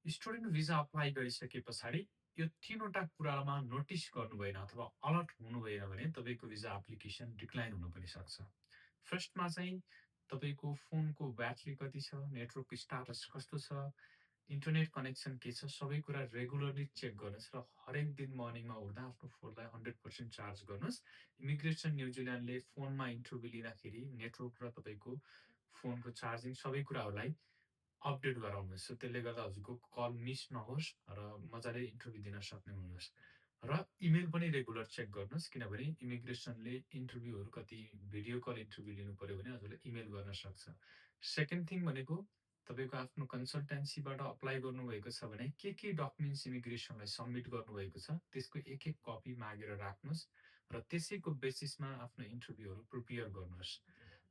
Student visa apply गरिसके पछाडि यो ३ वटा कुरामा नोटिस गर्नुभएन अथवा अलर्ट हुनुभएन भने तपाईँको भिजा एप्लिकेसन डिक्लाइन हुन पनि सक्छ। फर्स्टमा चाहिँ तपाईँको फोनको ब्याट्री कति छ, नेटवर्क स्टाटस कस्तो छ, इन्टरनेट कनेक्सन के छ, सबै कुरा रेगुलरली चेक गर्नुहोस् र हरेक दिन मर्निङमा उठ्दा आफ्नो फोनलाई 100% चार्ज गर्नुहोस्। इमिग्रेसन न्युजिल्यान्डले फोनमा इन्टरभ्यू लिँदाखेरि नेटवर्क र तपाईँको फोनको चार्जिङ सबै कुराहरूलाई अपडेट गराउनुहोस्। सो त्यसले गर्दा हजुरको कल मिस नहोस् र मजाले इन्टरभ्यू दिन सक्ने हुनुहोस्। र इमेल पनि रेगुलर चेक गर्नुहोस् किनभने इमिग्रेसनले इन्टरभ्यूहरू कति भिडियो कल इन्टरभ्यू लिनु पर्यो भने हजुरले इमेल गर्न सक्छ। सेकेन्ड थिङ भनेको तपाईँको आफ्नो कन्सल्टेन्सीबाट अप्लाई गर्नुभएको छ भने के डकुमेन्ट्स इमिग्रेसनलाई सबमिट गर्नुभएको छ त्यसको एक कपी मागेर राख्नुहोस् र त्यसैको बेसिसमा आफ्नो इन्टरभ्यूहरू प्रिपेयर गर्नुहोस्।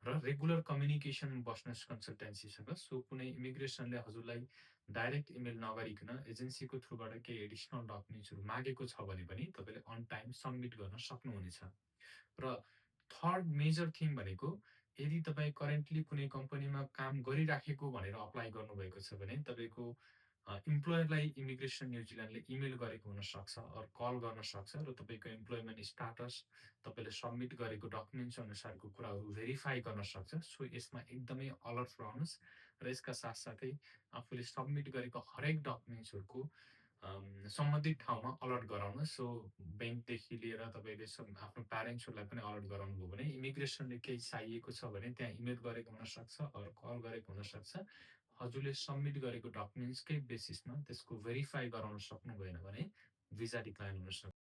र रेगुलर कम्युनिकेसन बस्नुहोस् कन्सल्टेन्सीसँग। सो कुनै इमिग्रेसनले हजुरलाई डाइरेक्ट इमेल नगरिकन एजेन्सीको थ्रुबाट केही एडिसनल डकुमेन्ट्सहरू मागेको छ भने पनि तपाईँले अन टाइम सबमिट गर्न सक्नुहुनेछ। र थर्ड मेजर थिङ भनेको यदि तपाईँ करेन्टली कुनै कम्पनीमा काम गरिराखेको भनेर अप्लाई गर्नुभएको छ भने तपाईँको इम्प्लोयरलाई इमिग्रेसन न्युजिल्यान्डले इमेल गरेको हुनसक्छ अर कल गर्न सक्छ र तपाईँको इम्प्लोइमेन्ट स्टाटस, तपाईँले सबमिट गरेको डकुमेन्ट्स अनुसारको कुराहरू भेरिफाई गर्न सक्छ। सो यसमा एकदमै अलर्ट रहनुहोस् र यसका साथसाथै आफूले सबमिट गरेको हरेक डकुमेन्ट्सहरूको सम्बन्धित ठाउँमा अलर्ट गराउनुहोस्। सो ब्याङ्कदेखि लिएर तपाईँले आफ्नो प्यारेन्ट्सहरूलाई पनि अलर्ट गराउनुभयो भने इमिग्रेसनले केही चाहिएको छ भने त्यहाँ इमेल गरेको हुनसक्छ अर कल गरेको हुनसक्छ। हजुरले सबमिट गरेको डकुमेन्ट्सकै बेसिसमा त्यसको भेरिफाई गराउन सक्नु भएन भने भिजा डिक्लाइन हुन सक्छ।